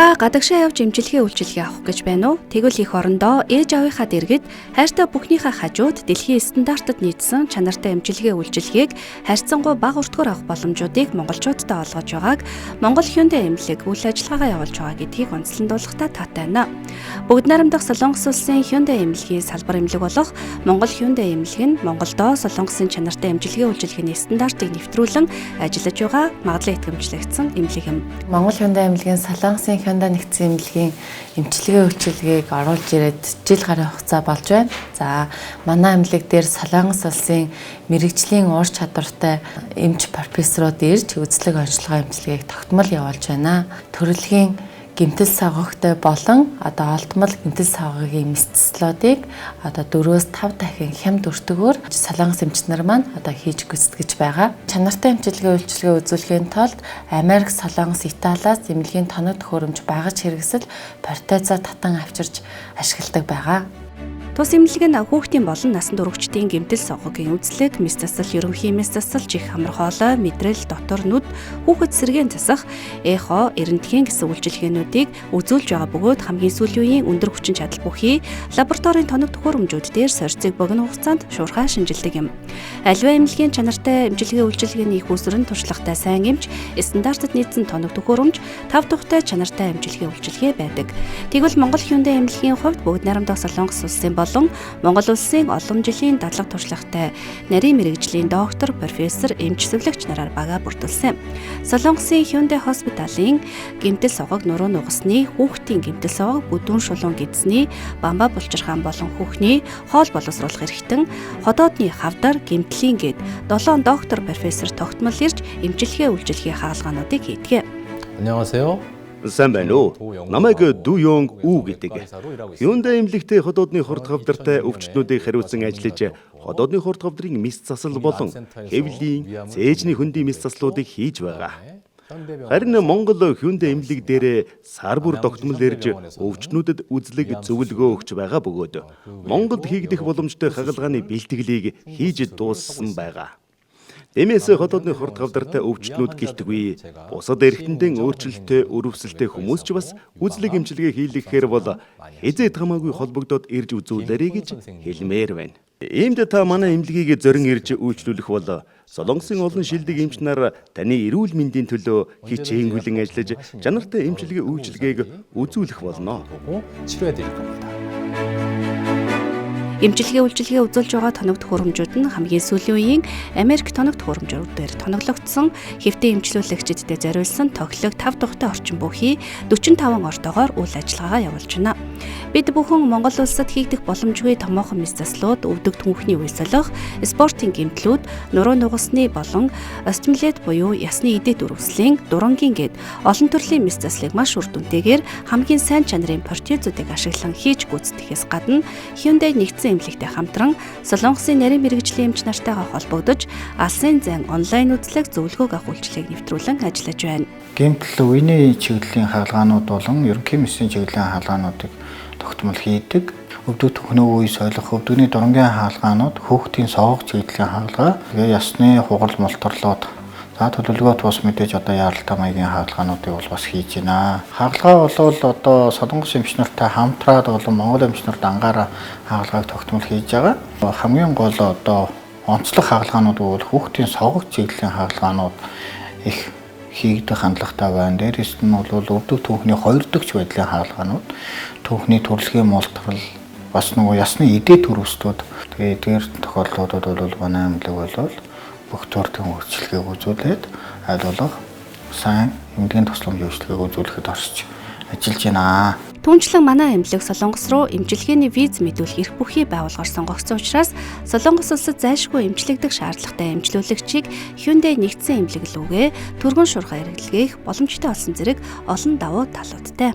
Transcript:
Та гадагшаа явж эмчилгээ үйлчилгээ авах гэж байна уу? Тэгвэл эх орондоо ээж аавынхаа дэргэд хайртай бүхнийхээ хажууд дэлхийн стандартад нийцсэн чанартай эмчилгээ үйлчилгээг харьцангуй бага өртгөөр авах боломжуудыг монголчуудад олгож байгааг Монгол Hyundai эмнэлэг үйл ажиллагаагаа явуулж байгаа гэдгийг онцлон дуулахдаа таатай байна. Бүгд найрамдах Солонгос улсын Hyundai эмнэлгийн салбар эмнэлэг болох Монгол Hyundai эмнэлэг нь Монголдоо Солонгосын чанартай эмчилгээ үйлчилгээний стандартыг нэвтрүүлэн ажиллаж байгаа магадлан итгэмжлэгдсэн эмнэлэг юм. Монгол Hyundai эмнэлгийн Солонгосын Hyundai нэгдсэн эмнэлгийн эмчилгээ үйлчилгээг оруулж ирээд жил гаруй хугацаа болж байна. За, манай эмнэлэг дээр Солонгос улсын мэргэжлийн ур чадвартай эмч профессорууд ирж үзлэг онцлогоо эмчилгээг тогтмол явуулж байна. Төрөлхийн гэмтэл савгагтай болон одоо олдмол гэмтэл савгагийн мэс заслуудыг одоо 4-5 дахин хямд өртөгөөр Солонгос эмч нар маань одоо хийж гүйцэтгэж байгаа. Чанартай эмчилгээ үйлчилгээ үзүүлэхийн тулд Америк, Солонгос, Италиас эмнэлгийн тоног төхөөрөмж багаж хэрэгсэл протеза татан авчирч ашигладаг байгаа. Тус эмнэлэг нь хүүхдийн болон насан туршидтын гэмтэл савгагийн үзлэг, мэс засал, ерөнхий мэс засал, чих хамар хоолой, мэдрэл, дотор нүд, хүүхэд сэргээн засах, эхо, эрентгийн гэсэн үйлчилгээнүүдийг үзүүлж байгаа бөгөөд хамгийн сүүлийн үеийн өндөр хүчин чадал бүхий лабораторийн тоног төхөөрөмжүүд дээр сорьцыг богино хугацаанд шуурхай шинжилдэг юм. Аливаа эмнэлгийн чанартай эмчилгээ үйлчилгээний их усүр нь туршлагатай сайн эмч, стандартад нийцсэн тоног төхөөрөмж, тав тухтай чанартай эмчилгээ үйлчилгээ байдаг. Тэгвэл Монгол Hyundai эмнэлгийн хувьд бүгд найрамдах Солонгос улсын болон Монгол улсын олон жилийн дадлага туршлагатай нарийн мэргэжлийн доктор, профессор, эмч зөвлөгч нараар багаа бүрдүүлсэн. Солонгосын Hyundai Hospital-ын гэмтэл савгаг нуруу нугасны, хүүхдийн гэмтэл савгаг, бүдүүн шулуун гэдсний, бамбаа булчирхаан болон хүүхний хоол боловсруулах эрхтэн, ходоодны хавдар, гэмтлийн гээд 7 доктор, профессор тогтмол ирж эмчилгээ үйлчилгээ хагалгаануудыг хийдэг. 안녕하세요. Сайн байна уу? Намайг Ду Йонг У гэдэг. Hyundai эмнэлэгтээ ходоодны хурд хавдартай өвчтнүүдийг хариуцсан ажиллаж ходоодны хурд хавдрын мэс засал болон хэвлийн, цээжний хөндийн мэс заслуудыг хийж байгаа. Харин Монгол Hyundai эмнэлэг дээр сар бүр тогтмол ирж өвчтнүүдэд үзлэг зөвлөгөө өгч байгаа бөгөөд Монголд хийгдэх боломжтой хагалгааны бэлтгэлийг хийж дууссан байгаа. Дэмээс ходоодны хурд хавдартай өвчтнүүд гэлтгүй бусад эрхтэндээ өөрчлөлттэй өрөвсөлтэй хүмүүс ч бас үзлэг эмчилгээ хийлгэхээр бол хэзээд хамаагүй холбогдоод ирж үзүүлээрэй гэж хэлмээр байна. Иймд та манай эмнэлгийг зорин ирж үйлчлүүлэх бол Солонгосын олон шилдэг эмч нар таны эрүүл мэндийн төлөө хичээнгүйлэн ажиллаж чанартай эмчилгээ үйлчилгээг үзүүлэх болно. 치료해 드릴 겁니다. Эмчилгээ үйлчилгээ үзүүлж байгаа тоног төхөөрөмжүүд нь хамгийн сүүлийн үеийн Америк тоног төхөөрөмжүүдээр тоноглогдсон хэвтэн эмчлүүлэгчдэд зориулсан тохилог 5 тухтай орчин бүхий 45 ортоогоор үйл ажиллагаагаа явуулж байна. Бид бүхэн Монгол улсад хийгдэх боломжгүй томоохон мэс заслууд, өвдөг түнхний үе солих, спортын гэмтлүүд, нуруу нугасны болон остеомиелит буюу ясны эдэт өрөвслийн, дурангийн гээд олон төрлийн мэс заслыг маш үр дүнтэйгээр хамгийн сайн чанарын протезүүдийг ашиглан хийж гүйцэтгэхээс гадна Hyundai нэгдсэн эмнэлэгтэй хамтран Солонгосын нарийн мэргэжлийн эмч нартайгаа холбогдож алсын зайн онлайн үзлэг зөвлөгөөг авах үйлчилгээг нэвтрүүлэн ажиллаж байна. Гэмтэл үений чиглэлийн хагалгаанууд болон ерөнхий мэсийн чиглэлийн хагалгаануудыг тогтмол хийдэг. Өвдөг түнхний үе солих, өвдөгний дурангийн хагалгаанууд, хүүхдийн совгох чиглэлийн хагалгаа, тэгээ ясны хугарал мултарлууд, за төлөвлөгөө тус мэдээж одоо яаралтай маягийн хагалгаануудыг бол бас хийж байна. Хагалгаа бол одоо Солонгос эмч нартай хамтраад болон Монгол эмч нар дангаараа хагалгааг тогтмол хийж байгаа. Хамгийн гол одоо онцлог хагалгаанууд бол хүүхдийн совгох чиглэлийн хагалгаанууд их хийгдэх хандлагатай байна. Дээрээс нь бол өвдөг түүхний хоёр дахь байдлын хагалгаанууд, түүхний төрөлхийн мултрал, бас нөгөө ясны эдээ төрөстүүд. Тэгээ эдгээр тохиолдлуудад бол манай эмнэлэг бол бүх төрлийн үйлчилгээг үзүүлээд аль болох сайн эмнэлгийн тусламж үйлчилгээг үзүүлэхэд оршиж ажиллаж байна. Түүнчлэн манай эмнэлэг Солонгос руу эмчилгээний виз мэдүүлэх эрх бүхий байгууллагаар сонгогдсон учраас Солонгос улсад зайлшгүй эмчлэгдэх шаардлагатай эмчлүүлэгчийг Hyundai нэгдсэн эмнэлэг лүүгээ түргэн шуурхай хэрэглээх боломжтой болсон зэрэг олон давуу талуудтай.